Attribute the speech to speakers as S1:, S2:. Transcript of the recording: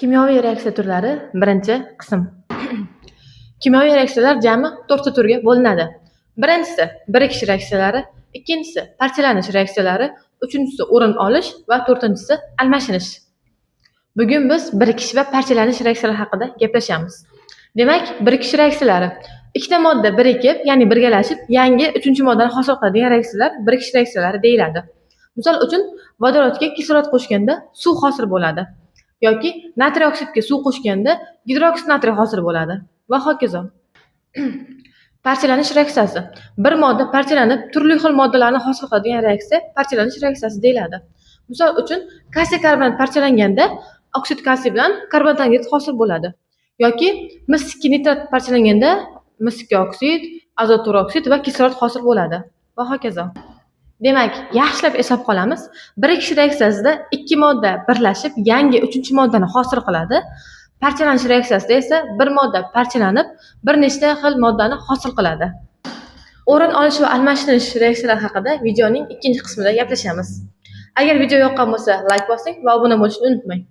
S1: Kimyoviy reaksiya turlari, birinchi qism. Kimyoviy reaksiyalar jami to'rtta turga bo'linadi. Birinchisi birikish reaksiyalari, ikkinchisi parchalanish reaksiyalari, uchinchisi o'rin olish va to'rtinchisi almashinish. Bugun biz birikish va parchalanish reaksiyalari haqida gaplashamiz. Demak, birikish reaksiyalari: ikkita modda birikib, ya'ni birgalashib, yangi uchinchi moddani hosil qiladigan reaksiyalar birikish reaksiyalari deyiladi. Misol uchun, vodorodga kislorod qo'shganda suv hosil bo'ladi yoki natriy oksidga suv qo'shganda gidroksid natriy hosil bo'ladi va hokazo. Parchalanish reaksiyasi: bir modda parchalanib, turli xil moddalarni hosil qiladigan reaksiya parchalanish reaksiyasi deyiladi. Misol uchun, kalsiy karbonat parchalanganda oksid kalsiy bilan karbonat angidrid hosil bo'ladi yoki mis 2 nitrat parchalanganda mis 2 oksid, azot to'roksid va kislorod hosil bo'ladi va hokazo. Demak, yaxshilab eslab qolamiz. Birikish reaksiyasida ikki modda birlashib, yangi uchinchi moddani hosil qiladi. Parchalanish reaksiyasida esa bir modda parchalanib, bir nechta xil moddani hosil qiladi. O'rin olish va almashinish reaksiyalari haqida videoning ikkinchi qismida gaplashamiz. Agar video yoqqan bo'lsa, layk bosing va obuna bo'lishni unutmang.